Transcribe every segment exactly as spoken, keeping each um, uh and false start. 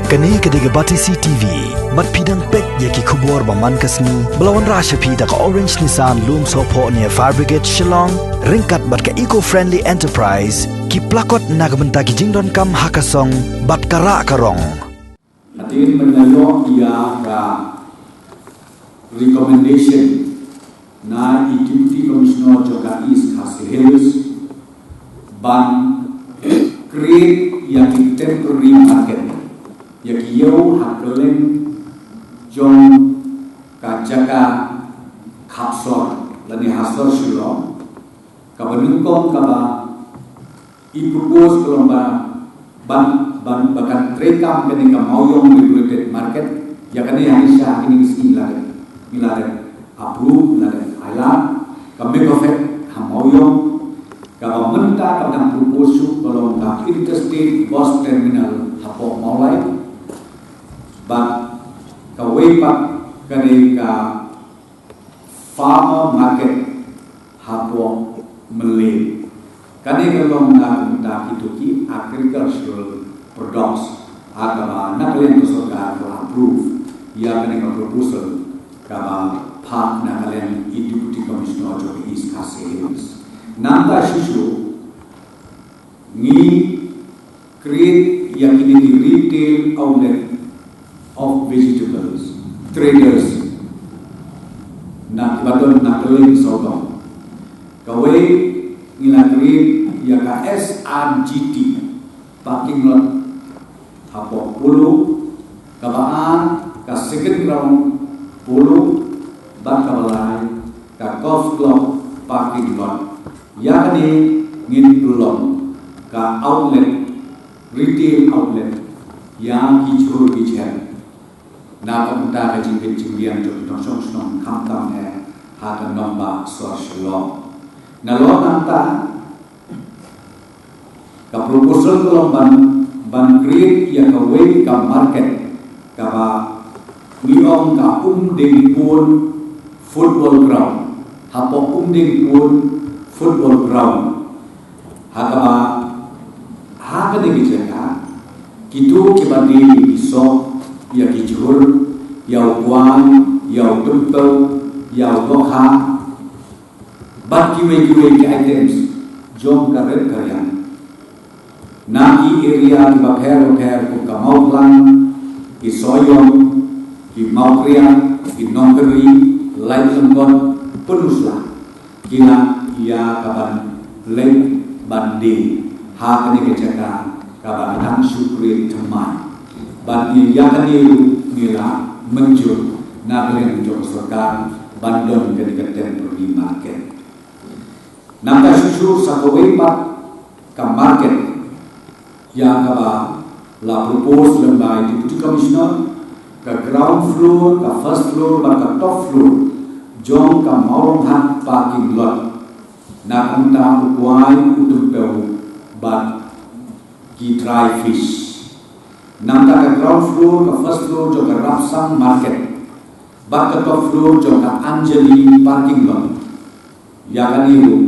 Kane ka dei ka Batesi T V. Bad phi dang peit ïa ki khubor ba man ka sngi ba la wanrah sha phi da ka Orange Nissan Lumsohphoh near Fire Brigade Shillong, ryngkat bad ka Eco Friendly Enterprise, ki plakot na ka bynta ki jingdonkam ha ka song bad ka rah ka rong. Hadien ba la ïoh ïa ka recommendation na i Deputy Commissioner jong ka East Khasi Hills ban create ïa ki temporary market, ïa ki ïew ha kylleng jong ka jaka Khapsor lane ha sor Shillong, kaba nyngkong kaba i propose ka long ba ban ban ba kan treikam kane ka Mawïong Regulated Market. Ïa kane ha ngi sha kine ki sngi ngi la dep, ngi la dep approve, ngi la dep ailad ka mega fete ha Mawïong. Kaba mynta ka dang propose shuh ka long ka Interstate Bus Terminal hapoh Mawlai. Bad kawei pat ka dei ka farmer market hapoh Mylliem. Kane ka long na ka bynta kito ki agricultural products ha kaba na ka liang ka sorkar ka la approve ïa kane ka proposal kaba phah na ka liang i Deputy Commissioner jong ka East Khasi Hills. Nangta shuh shuh ngi create ïa kine ki retail outlet of vegetables traders na kiba don na kylleng sawdong. Kawei ngi la create ïa ka S R G T parking lot hapoh Polo, kaba ar ka second ground Polo, bad kaba lai ka golf club parking lot. Ïa kane ngin pynlong ka outlet, retail outlet ïa ki jhur ki jhep na ka bynta ka jingbit jingbiang jong ki nongshong shnong, khamtam eh ha ka nongbah sor Shillong. Nalor nangta ka proposal ka long ban ban create ïa kawei ka market kaba ngi ong ka Umdengpun Football Ground, hapoh Umdengpun Football Ground. Ha kaba ha kane ka jaka kito kiba die ki soh, ïa ki jhur, ïa u kwai, ïa u tympew, ïa u dohkha, bad kiwei kiwei ki items jong ka rit ka riang na ki area kiba pher bapher kum ka Mawphlang, ki Sohiong, ki Mawkriat, ki Nongkynrih, Laitumkhrah, Pynursla. Ki lah ïa ka ban leit ban die ha kane ka jaka kaba ka dang shu create thymmai. Bad ïa kane ruh ngi la mynjur na ka liang jong ka sorkar ban don kane ka temporary market. Nangta shuh shuh sa kawei pat ka market ïa kaba la propose lem bad i Deputy Commissioner, ka ground floor, ka first floor bad ka top floor jong ka Mawlonghat parking lot na ka bynta u kwai, u tympew bad ki dry fish. Nangta ka ground floor, ka first floor jong ka Rapsang market bad ka top floor jong ka Anjali parking lot. Ïa kane ruh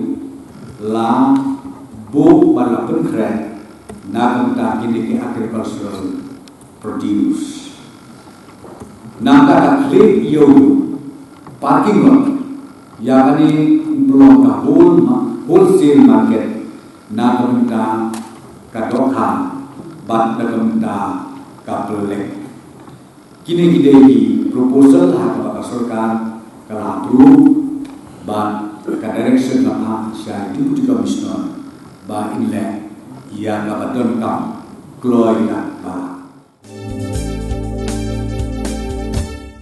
la buh bad la pynkhreh na ka bynta kine ki agricultural produce. Nangta ka khlem ïew parking lot, ïa kane pynlong ka whole ma-, wholesale market na ka bynta ka dohkha bad na ka bynta ka pyllek. Kine ki dei ki proposal ha kaba ka sorkar ka la approve bad ka direction la phah sha i Deputy Commissioner ba in leh ïa kaba donkam kloi la ba.